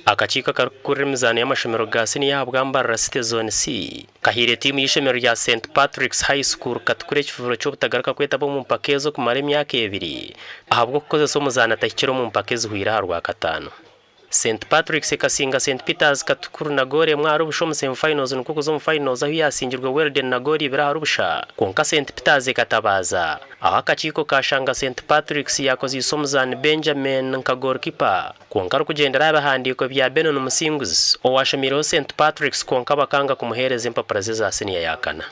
Akakiiko akarikukurira emizaano y'amashomero ga siniya ahabwa Mbarara City Zone C kahaire tiimu y'eishomero rya St Patrick's High School Katukura ekifubiro ky'obutagaruka kwetaba omu mpaka ezo kumara emyaka ebiri ahabw'okukozesa omuzaani atahikire omu mpaka ezihweire aha Rwakataano. St Patrick's ekasinga St Peters Katukuru na goolo emwe ahari busha omu semi finals nikwo kuza omu finals ahu yaasingirwe Welden na goolo ibiri ahari busha kwonka St Peters ekatabaaza ahu akakiiko kaashanga St Patrick's yaakozeise omuzaani Benjamin nka goalkeeper kwonka arikugyendera aha bihandiiko bya Benon Musinguzi owaashomiireho St Patrick's kwonka bakanga kumuheereza empapura ze za siniya ya kana.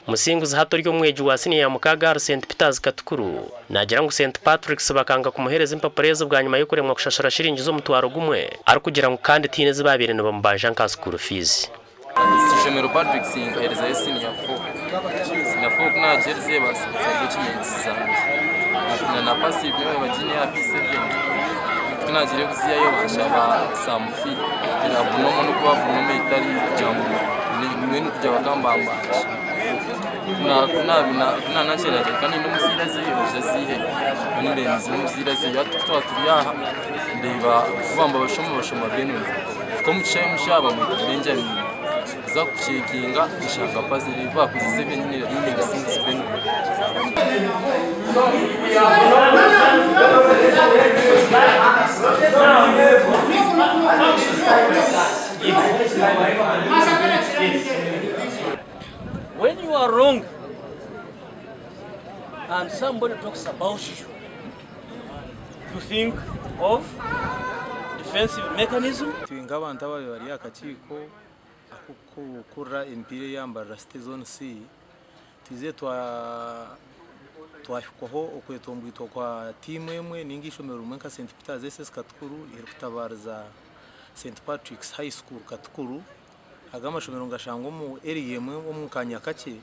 Musinguzi hati ori omwegi wa siniya ya mukaaga ahari St Peters Katukuru, naagira ngu St Patrick's bakanga kumuheereza empapura ezo bwanyima y'okuremwa kushashura shiringi z'omutwaro gumwe arikugira ngu kandi tihaine ezi baabaire nibamubanja nka school fees. Ishomero Patrick's nkaherezayo siniya fo. Siniya fo ku naagiherize baasibiza documents zangye. Nafuna na passive nyowe bagiine aha P7. Ku naagiire kuzihayo banshaba some fee eri abnormal n'okuba abnormal etari kugira ngu mbwenu kugira bakambambanja. Ku naanakire naagira ka ninde omuzaire azeyo aije aziiheyo. Mbwenu mbaire nzire omuzaire aziiheyo. Hati ku twaba turi aha ndeeba ku bamba bashoma bashoma Benoni. Hika omu kishaayi omushaija bamweta Benjamin kuza kucekinga nshanga puzzle ebi bakozesa eby'enyine nyine Musinguzi Benoni. When you are wrong and somebody talks about you, you think of defensive mechanism. Itwe nk'abantu ababaire bari aha kakiiko ak'okukurira emipiira eya Mbarara City Zone C, twizire twahikwaho okwetombwitwa kwa tiimu emwe ninga eishomero rimwe nka St Peters SS Katukuru erikutabaariza St Patrick's High School Katukuru. Aga amashomero nigashangwa omu area emwe omu kaanya kakye.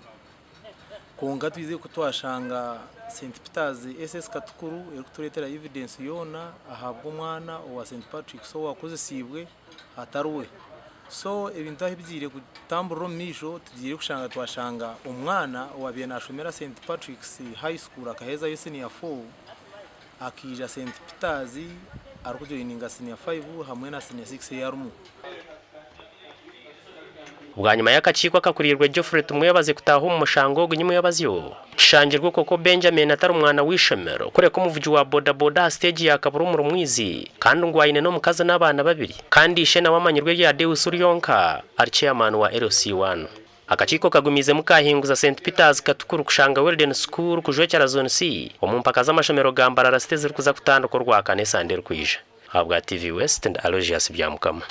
Kwonka twizire ku twashanga St Peters SS Katukuru erikutureetera evidence yoona ahabw'omwana owa St Patrick's owakozesiibwe atari we. So ebintu ahu bigiire kutamburira omu maisho tugiire kushanga twashanga omwana owabaire nashomera St Patrick's High School akahezayo senior 4 akaija St Peters arikujoyininga senior 5 hamwe na senior 6 ei arimu. Bwanyima y'akakiiko akakuriirwe Geoffrey Tumwebaze kutaaha omu mushango ogu nyimwebazyo, kishangirwe okwo ku Benjamin atari mwana w'eishomero kureka omuvugi wa bodaboda aha siteegi ya Kabura omuri Mwizi kandi ngu aine n'omukazi n'abaana babiri kandi ishe nawe amanyirwe erya Deus Ryonka ari chairman wa LC1. Akakiiko kagumiizemu kaahinguza St Peters Katukuru kushanga Welden School kujwekyera Zone C omu mpaka z'amashomero ga Mbarara City ezirikuza kutandika Orwakana esande erikwija. Ahabwa TV West ndi Aloysius Byamukama.